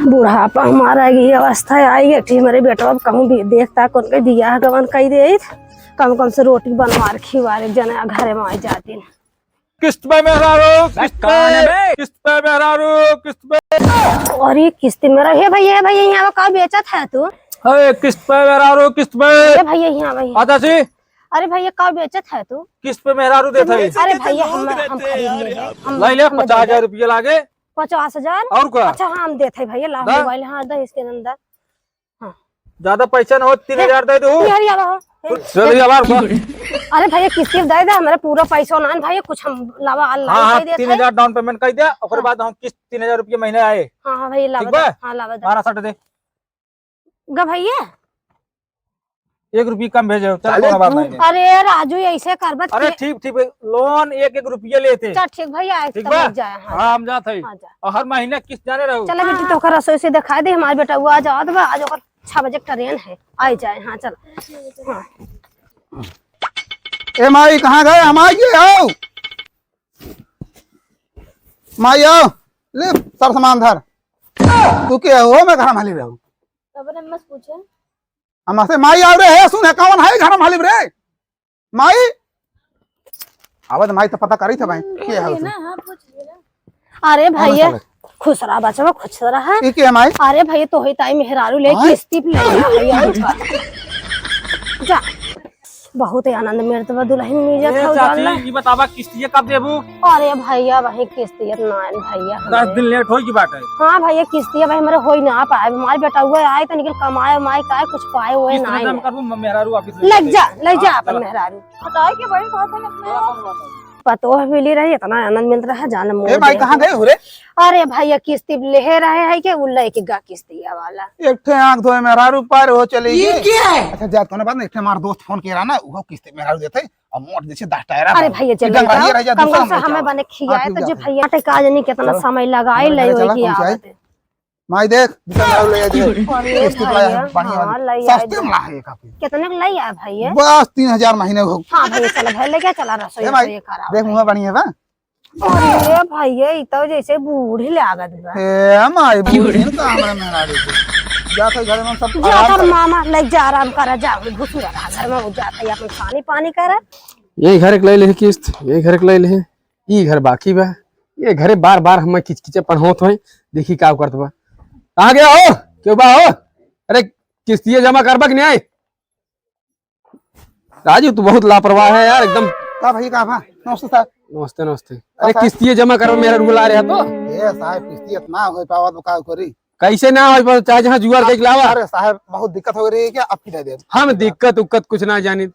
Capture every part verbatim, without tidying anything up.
बुढ़ापा हमारा, ये अवस्था आई, एक ठी हमरे बेटवा अब कहूँ भी देखता, कौन के बियाह गवन कई दे, कम कम से रोटी बनवा के खिवा रे, जने घरे में आ जाती। किस्त पे मेहरारू, किस्त पे, किस्त पे मेहरारू, किस्त पे। अरे किस्त मेरा, हे भैया, हे भैया, यहाँ का बेचत है तू? हे किस्त पे मेहरारू, किस्त पे। हे भैया, यहाँ भैया। आ चाची। अरे भैया, का बेचत है तू? किस्त पे मेहरारू देत है। अरे भैया, हम, हम खरीद लेंगे। हम, लाई ले, हम दे पचास हजार देंगे। रुपया लागे। पचास हजार? और का? अच्छा, हाँ, हम देत है भैया, ला दा। मोबाइल, हाँ, दे इसके अंदर। हाँ। ज्यादा पैसा ना हो, तीन हजार दे दो। यार, यार, हाँ। चल, ये बार का? अरे भैया, किस्ती दे दे, हमारे पूरा पैसा ना है भैया, कुछ हम लावा, हाँ, हाँ, दे दे तीन हजार डाउन पेमेंट कर दिया, ओकरे हाँ। बाद हम किस्त तीन हजार रुपया महीने आए। हाँ, हाँ भैया, लावा ठीक बा? दे, हाँ, लावा दे। बारह सौ दे। गा भैया। एक रुपया कम भेजे, चल, अरे कौनो बात तू नहीं है। अरे राजू, ऐसे करबत अरे के ठीक, ठीक है, लोन एक एक रुपया लेते। चल ठीक भैया, आज ठीक तो बा? मत जाए, हाँ, हाँ, हम जात है। हाँ, जा। और हर महीने किस्त जाने रहो। चला बेटी, हाँ। तो ओकर रसोई से दिखाई दे, हमार बेटा वो आ जात बा, आज ओकर छह बजे ट्रेन है, आ जाए, हाँ, चल। हाँ। ए माई, कहाँ गए? हम आ गए, आओ। माई आओ, ले सब सामान धर। तू के हो? मैं घर मालिक रहू। अब अम्मा से पूछे। अम्मा से माई आओ रे, हे सुन, हे कौन है घर मालिक रे? माई? आवाज माई तो पता करी था भाई, हम्म, के है पूछिए उसे? ना, हाँ, पूछिए ना। अरे कौन है भैया, साले? खुश रहा बचवा, खुश रहा। ई के है माई? अरे भैया, तो ही ताई मेहरारू ले आय? किस्ती पे ले गया भैया हमका। जा। बहुत ही आनंद मेरे तो दुल्हन मिल जात ए हो चाची, जानला। ई बतावा किस्तिया कब देबू? अरे भैया, वही किस्तिया ना आयल भैया दस हमरे। दिन लेट होई की बात है। हाँ भैया, किस्तिया भाई हमरे होई ना पाए। हमारे बेटा हुए आए तो निकल कमाए, माए काहे कुछ पाए हुए किस्त ना ना आए। जमा करबू, म-, मेहरारू ऑफिस में लग जाते जा, हैं। लग जा हाँ, अपन चला। मेहरारू। बताए के बड़ी बात है इसमें। पतोह मिली रही, इतना आनंद मिल रहा है, जान ए माई, कहाँ गए हो रे? अरे भैया, किस्ती लेहे रहे है के उ लेके गा किस्तिया वाला। एक ठे आँख धोए मेहरारू पार हो चली ये गई। क्या है? अच्छा, जात कोनो बात नहीं, एक ठे हमार दोस्त फोन किया रहा ना, वो किस्ती मेहरारू देते, अब मोट जैसे दस टायर अरे भैया, चले जाओ, रह जा, कम दूसरा से हमें बने खियाए हाँ, तो ठीक जे है। भैया, काज नहीं, कितना चलो। समय लगाई, ले वही की आवत है। माई देख, बिचारा ले आ जाए। अरे किस्त लाया है, भैया, बढ़िया हाँ, वाली। ले आए सस्ते दे। में ला है काफी। कितने के ले आया भैया? बस तीन हजार महीने हो। हाँ भैया, चलो भाई, लेके चला रसोई ए भाई, रसोई खराब देख है। मुँह बढ़िया बा। अरे भैया, ई तो जैसे बूढ़ी लागत बा। ए माई, बूढ़ी तो हमरा मेहरारू के। जा तो घर में सब जा आराम कर कर। मामा, ले जा, आराम करा, जा, घुसुरा रहा घर में, वो जाता है अपन पानी, पानी करा। यही घर के ले ले किस्त, यही घर के ले ले। ई घर बाकी बा। ये घरे बार बार हमें किचकिचे पढ़ावत होए, देखी का करत बा। कहाँ गया हो? क्यों बा हो? अरे किस्तिये जमा करबा कि नहीं? राजू, तू बहुत लापरवाह है यार, एकदम। का भाई, का बा? नमस्ते साहब। नमस्ते, नमस्ते। अरे साहब। किस्तिये जमा करबा, मेहरारू बुला रहे तो। ए साहब, किस्ती इतना हो पावा तो का करी? कैसे ना हो पावा? चाहे जहाँ जुगाड़ देख लावा। अरे साहब, बहुत दिक्कत हो रही है क्या? अब की दे दे। हम दिक्कत उक्कत कुछ ना जानी।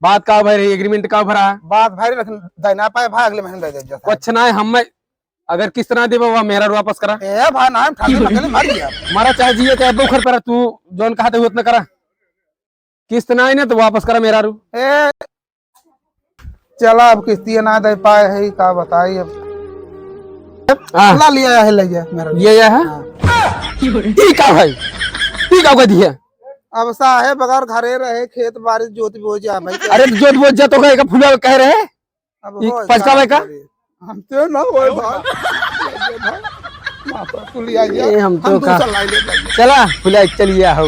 बात का भय रही, एग्रीमेंट का भरा? बात भय रही, लेकिन दे ना पाए भाई, अगले महीने दे दे जैसा। कुछ ना है, हम अगर किस्त ना देबा, वह मेहरारू वापस करा। ए भाई, ना, हम ठाकुर अकेले मर गया। मरा चाहे जिए, चाहे बोखर पर, तू जौन कहा थे, उतना करा। किस्त ना आई ना, तो वापस करा मेहरारू। ए, चला, अब किस्तिये ना दे पाए है, का बताई अब। हाँ। ला लिया है, ले गया मेहरारू। ये, ये है? हाँ। ई का भाई? ई का कह दिया? अब साहेब, अगर घरे रहे, खेत बाड़ी जोत बोझ जा भाई। अरे, जोत बोझ जा तो कहे का फुला कह रहे? अब ई हो, पचका का भाई का? करी? हम तो ना होए भाई। माता तू ले आ गया। ए, हम तो हम का? दूसरा लाई ले भाई। चला, फुला चलिए हो।